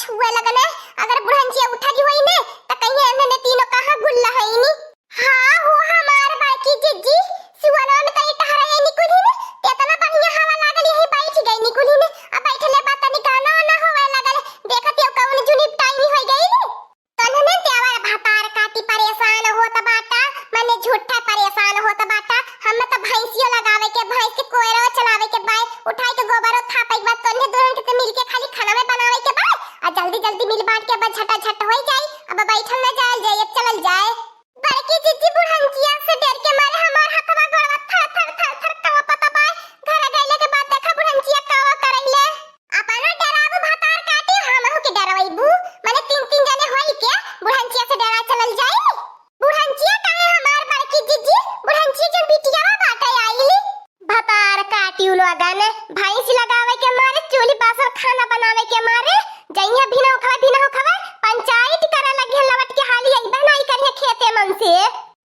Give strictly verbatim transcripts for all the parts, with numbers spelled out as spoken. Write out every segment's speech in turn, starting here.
छुए लगने। अगर बुढ़ंचिया उठा दी होई ने, त कहिए इन्हने तीनों कहाँ गुल्ला हईनी। हाँ हो हमार बड़की जिज्जी, सुअनवा में तई टहरा है निकुली ने, केतना बढ़िया हवा लागल, यही बैठ गई निकुली ने। अब बैठले बा तनी गाना वाना होवे लागल, देखत यो कौन जुनी टाइम हो गई ने। तन्हने देवर भतार काटी परेशान होत बाटा, मने झूठा परेशान होत बाटा। हम त भैंसियो लगावे के, भैंस के कोयरो चलावे के बाय, उठाई के गोबरो थापे के बाद तन्हे दुल्हन के त मिलके खाली खाना में बनावे के बाय, आ जल्दी जल्दी मिल बांट के अब झटा झट होई जाई, अब बैठल न जायल जाए, अब चलल जाए। बड़की जिज्जी बुढ़ंचिया से डर के मारे हमार हथवा गोड़वा थर थर थर थर कांपत बा। घर गइले के बाद देखा बुढ़ंचिया कावा करैले। अपनो डराबू भतार काटी, हमहू के डरवैबू। माने तीन तीन जने होई के बुढ़ंचिया से डरा चलल जाई। बुढ़ंचिया काहे हमार बड़की जिज्जी, बुढ़ंचिया जन बिटियावा बाटे आइली। भतार काटी उ लोगन, भैंस लगावे के मारे, चूल्ही बासन खाना बनावे के मारे, जइहे बिना उखवे, बिना उखवे, पंचायत करे लगिहे लवट के हाली अइबे नाई करिहे खेते मन से।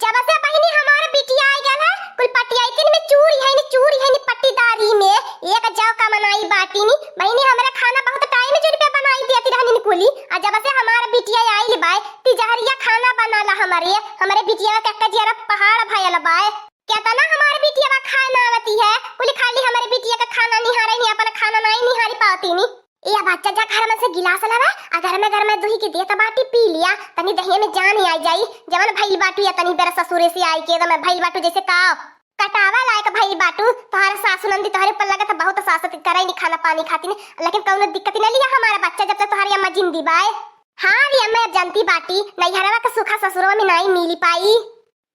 जब से बहिनी हमार बिटिया आई गल है, कुल पटियाइतिन में चूर है नी, चूर है नी पट्टीदारी में, एक जाव का मनाई बाटी नी। बहिनी हमरे खाना बहुत टाइम जुन पे बनाई देती रहनी कुली, आ जब से हमार बिटिया आइल बाय, तिजहरिया खाना बनाला हमरे, हमरे बिटिया के कजियरा पहाड़ भयल बाय। केतना हमार बिटिया खाए ना आवती है, कुल खाली हमरे बिटिया का खाना निहारे नी, अपन खाना नाई निहारी पावती नी। ए बच्चा, जा घर में से गिलास लावा, आ गरमे गरमे दुही के देत बाटी, पी लिया, तनी दहिया में जान आ जाई। जवन भइल बाटू या तनी बेर ससुरे से आई के, एकदम भइल बाटू जैसे का कटावा लायक भइल बाटू। तोहार सासु नंदी तोहरे ऊपर लगत बहुत सासत करे नी खाना पानी खातिर, लेकिन कौनो दिक्कत न लिया हमारा बच्चा, जब तक तोहारी अम्मा जिंदी बाय। हाँ रे अम्मा, अब जानती बाटी, नैहरवा का सुखा ससुरवा में नाई मिली पाई।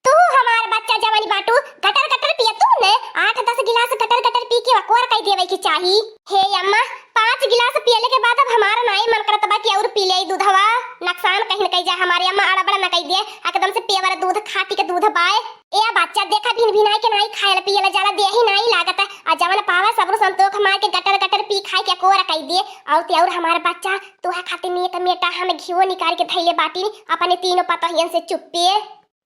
तू हमार बच्चा जवानी बाटू, गटर गटर पिया तू ने, आठ दस गिलास गटर गटर पी के अकोर कई देवे के चाही। हे अम्मा, पाँच गिलास पियले के बाद अब हमारा नाई मन करत बा कि और पी ले दूधवा। नुकसान कहीं न कई जाए हमारे अम्मा, अड़बड़ न कई दे, एकदम से pure दूध, खाटी के दूध बाय। ए बच्चा, देखा भिन भिनाई के नाई खायल पियल जाला, देही नाई लागत है। आ जवन पावे सबरो संतोख मार के गटर गटर पी खाए के अकोर कई दे। और ते और हमार बच्चा, तोहे खातिर मीठ मीठा हम घीवो निकाल के धैले बाटी, अपने तीनों पतोहियन से चुप्पे।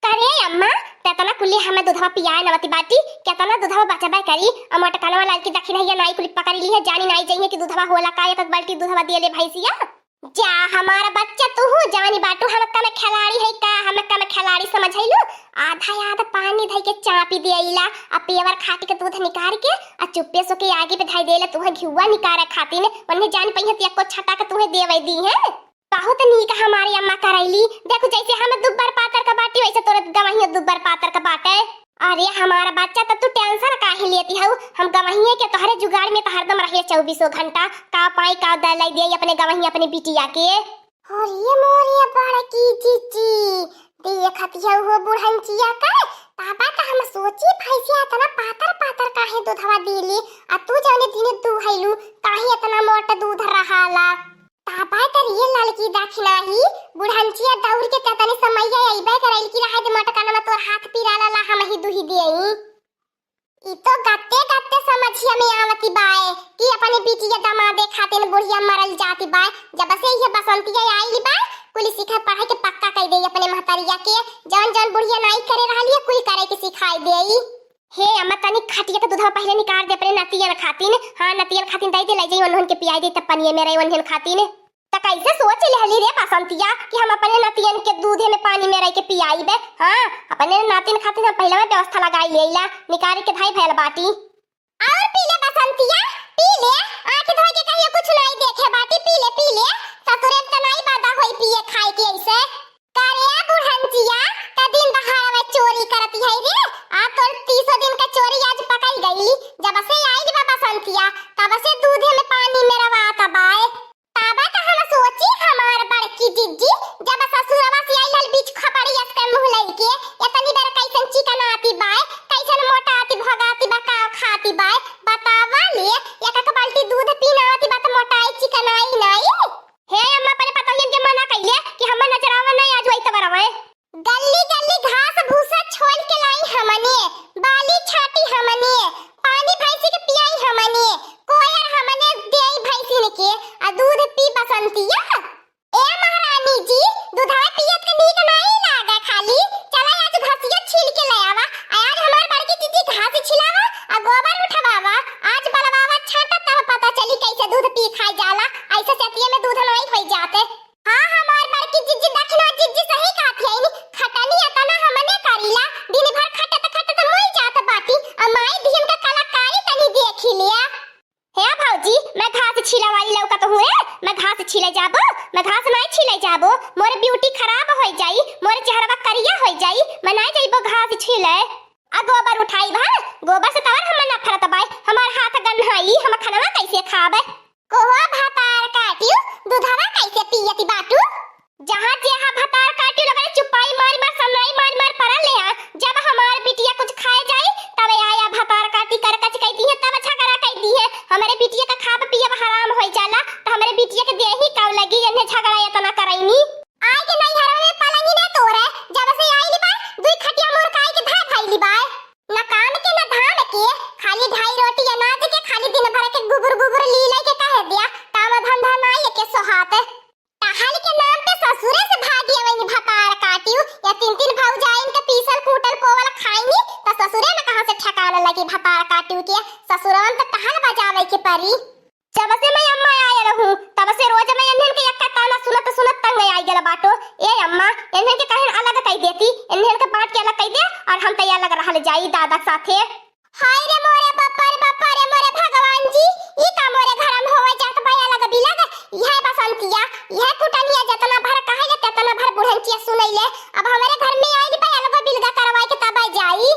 करे अम्मा, तेतना कुल्ली हमें दूधवा पियाए नवती बाटी, केतना दूधवा बचबे करी। अ मोटकनवा लाल की दखिनहिया नाई कुली पकड़ी ली है, जानी नाई जइहे कि दूधवा होला का, एक एक बाल्टी दूधवा दिए ले भैंसिया। जा हमारा बच्चा, तू हूँ जानी बाटू, हम कम खिलाड़ी है का, हम कम खिलाड़ी समझैलू। आधा आधा पानी धई के चापी दियला, आ pure खाटी के दूध निकाल के, आ चुप्पे सो के आगे पे धई देला, तुहे घिउवा निकारे खातिर, वन्ने जान पइहे तिया को छटा के तुहे देवे दी है। बहुत नीक हमारी अम्मा करैली। देखो, जैसे हम दुब्बर पातर का बाटी, वैसे तोरे गवहिया दुब्बर पातर का बाटे। अरे हमारा बच्चा, त तू tension काहे लेती हऊ? हम गवहिया के तोहरे जुगाड़ में त हरदम रहिए चउबीसों घंटा। का पाई का दलाई दिए अपने गवहिया अपने बिटिया के। अरे मोरे बड़की जीजी, देखत हऊ हो बुढ़ंचिया का, ताबा त हम सोची भैंसिया इतना पातर पातर काहे दूधवा देली, आ तू जौने दिने दुहैलू, ताही इतना मोट दूध रहाला। ताबा तरिये ललकी दखिनाही, बुढ़ंचिया दौड़ के ततने समैया अइबे करैल कि रहे दे मोटकनवा तोर हाथ पिराला ला हमही दुही देई। ई तो गत्ते गत्ते समझिया में आवती बाए कि अपने बिटिया दमादे खातिन बुढ़िया मरल जाती बाए। जब से ये बसंतिया आइल बाए, कुल सिखा पढ़ाई के पक्का कई देई अपने महतरिया के। जौन जौन बुढ़िया नाई करे रहली है, कुल करे के सिखाई देई। हे अम्मा, तनी खटिया के दूधवा पहिले निकाल दे अपने नतियन खातिन। हाँ, नतियन खातिन दे दे, ले जाई उन्हन के पियाई दे, तब पनिये में रहे उन्हन खातिन। त कैसे सोच लेहली रे बसंतिया कि हम अपने नतियन के दूधे में पानी में रह के पियाई बे? हाँ, अपने नातिन खातिन हम पहिले में व्यवस्था लगाई लेला, निकाल के धाई भयल बाटी। और पी ले बसंतिया, पी ले, आँख धोए के कहियो कुछ नाई देखे बाटी, पी ले, पी ले, ससुरे में त नाई बाधा होई पिए खाए के ऐसे। करे बुढ़ंचिया, त दिन दहाड़े में चोरी करती है रे। आ तोर तीसो दिन का चोरी आज पकड़ गई। जब से आइल बा बसंतिया, तब से दूधे में पानी मेरवात बाए। तब त हम सोची हमार बड़की जिज्जी, जब ससुरवा से आइल हल बीच खपड़ी अस के मुँह लइके, इतनी देर कैसन चिकनाती बाए, कैसन मोटाती भगाती बा, का खाती बाए, बतावा ले, एक एक बाल्टी दूध पीनाती बा त मोटाई चिकनाई नाई। जाते। हाँ, हमार बड़की जिज्जी, दखिना जिज्जी सही कहत हईन, खटनी एतना हमने करीला, दिन भर खटत खटत मोई जात बाटी, आ माई दिहन का कलाकारी तनी देखी लिया। हे भौजी, मैं घास छीला वाली लौकत हूँ रे, मैं घास छीले जाबो, मैं घास नाई छीले जाबो, मोर beauty खराब होई जाई, मोर चेहरवा करिया होई जाई, मैं नाई जाइबो घास छीले। आ गोबर उठाई भर, गोबर से तवर हमर नफरत बाय, हमार हाथ गन्हाई, हम खनवा कैसे खाबे? कोहो भतार काटियो, दूधवा कैसे पियती बाटू? जहाँ जे हा भतार काटियो लगले चुपाई मारी मार, सनाई मारी मार परल ले आ। जब हमार बिटिया कुछ खाए जाई, तब आया भतार काटी कर कच कह दी है, तब झगड़ा कह दी है। हमरे बिटिया का खाब पियब हराम होई जाला, त हमरे बिटिया के देही काव लगी, एन्हे झगड़ा एतना करैनी। आए के नैहरवा में पलंगी ना तोरे, जब से आइली बा, दुई खटिया मोर काई के धा धैली बा। न काम के न धाम के, खाली ढाई रोटी अनाज के, खाली दिन भर के गुबुर गुबुर लीले के कह दिया, काम धंधा नाई के सोहात। टहल के नाम पे ससुरे से भागी अवैनी भतार काटियो, या तीन तीन भौजाइन के पीसल कूटल पोवल खाइनी, त ससुरे में कहाँ से ठिकाना लगी भतार काटियो के, ससुरवा में त टहल बजावे के परी। जब से मैं अम्मा आए रहूं, तब से रोज मैं एन्हन के एक्का ताना सुनत सुनत तंग आइ गेल बाटो। ए अम्मा, एन्हन के कहीं अलग कइ देती, एन्हन के बांट के अलग कइ दे, और हम त अलग रहल जाई दादा के साथे। हाय रे मोरे बापा रे, बापा रे मोरे भगवान जी, ई का मोरे घर में होवे जात बा अलग बिलग। यह बसंतिया, यह कुटनिया जतना भर कहे ले, ततना भर बुढ़ंचिया सुनैले। अब हमरे घर में आइल बा अलग बिलगा करवाए के तब जाई।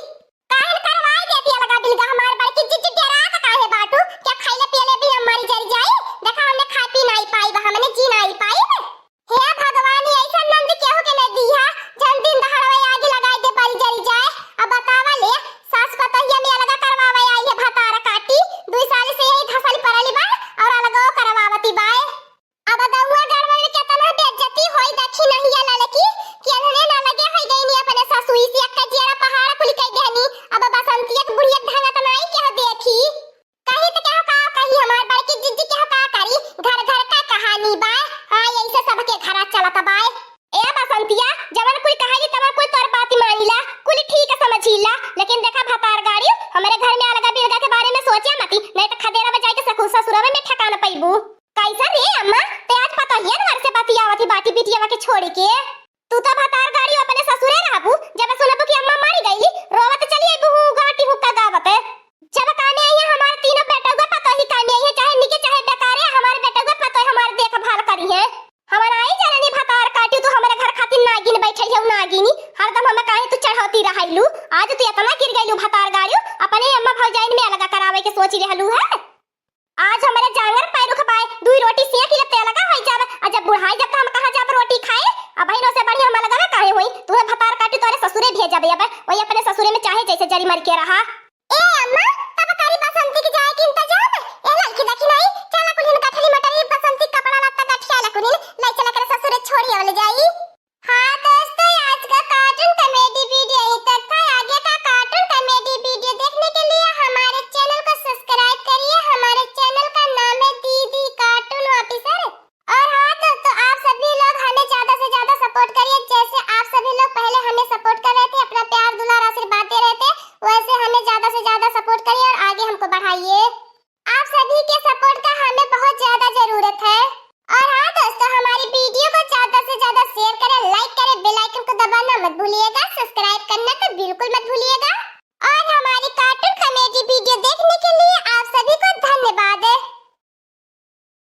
काहे न करवाई देती अलगा बिलगा, हमार बड़की जिज्जी डेरात काहे बाटू? क्या खइले पियले भी हम मरी जरी जाई? देखा हमने खाई पी नाई पाई बा, हमने जी नाई पाई। हे भगवान, ऐसा नंद केहू के न दीहा, जन दिन दहाड़वे आगी लगाई दे बरी जरी जाए। अब बतावा ले, सास पतोहिया में अलगा करवावे आई है भतार काटी, दुई साल से यही धसल परली बा और अलगो करवावती बाए। अब दउआ गड़वा में केतना बेइज्जती होई, देखी नहिया ललकी, कि एन्हने ना लगे होई गईनी अपने ससुई से, एक्का जियरा पहाड़ कुल कई देहनी। अब बसंतिया के बुढ़िया ढंगा त नाई केहू देखी। कही त केहू का कही, हमार बड़की जिज्जी केहू का करी, घर घर का कहानी बाय। हाँ, यही से सबके घरा चलत बाय। ए बसंतिया, जवन कोई कहेली तवन कोई तोर बात मानीला, कुल ठीक समझीला, लेकिन देखा भतार गाड़ी, हमरे घर में अलगा बिलगा के बारे में सोचे मती, नहीं त खदेरा में जाके ससुर, ससुरवे में ठिकाना पइबू। कैसा रे अम्मा, ते आज पतोहियन वर से बतियावत ही बाटी बिटियावा के छोड़ के? तू तो भतार गाड़ी अपने ससुरे रहबू, जब सुनबू कि अम्मा मरी गईली, रोवत चली अइबू हूँ गाटी हुक्का गावत। जब कामे आई है हमार तीनों बेटउआ पतोही कामे आई है, चाहे निके चाहे बेकारे, हमार बेटउआ पतोह हमार देखभाल करी है। हमार आई जननी भतार काटी, तू हमरे घर खातिर नागिन बैठे है, नागिनी, हरदम हमें काहे तू चढ़ौती रहलू। आज तू इतना गिर गईलू भतार गाड़ी, अपने अम्मा भौजाइन में अलगा करावे के सोची रहलू है। आज हमरे जांगर पैरुख बाय, दुई रोटी सेंक ले तेल का होई जाब, आ जब बुढ़ाई जब त हम कहाँ जाब रोटी खाए? अब बहिनों से बढ़िया हम अलगवे काहे होई? तू भतार काटी तोरे ससुरे भेजबे अब, वही अपने ससुरे में चाहे जैसे जरी मर के रहा। ए अम्मा, तब करी बसंती के जाए के इंतजाम? ए ललकी देखी नहीं, चला कुलिन गठरी मटरी बसंती कपड़ा लत्ता गठिया ला कुलिन, लाई चला कर ससुरे छोड़ी आवल जाई। हाँ दोस्तों, आज का cartoon comedy video यहीं तक था। आगे का cartoon comedy video देखने के लिए हमारे channel को subscribe करिए। हमारे channel का नाम है दीदी Cartoon Officer। और हाँ दोस्तों, आप सभी लोग हमें ज्यादा से ज्यादा support करिए। जैसे आप सभी लोग पहले हमें support कर रहे थे, अपना प्यार दुलार आशीर्वाद दे रहे थे, वैसे हमें ज्यादा से ज्यादा support करिए और आगे हमको बढ़ाइए। आप सभी के support का हमें बहुत ज्यादा जरूरत है। और हाँ दोस्तों, हमारी video को ज्यादा से ज्यादा share करें, like करें, bell icon को दबाना मत भूलिएगा, subscribe करना तो बिल्कुल मत भूलिएगा।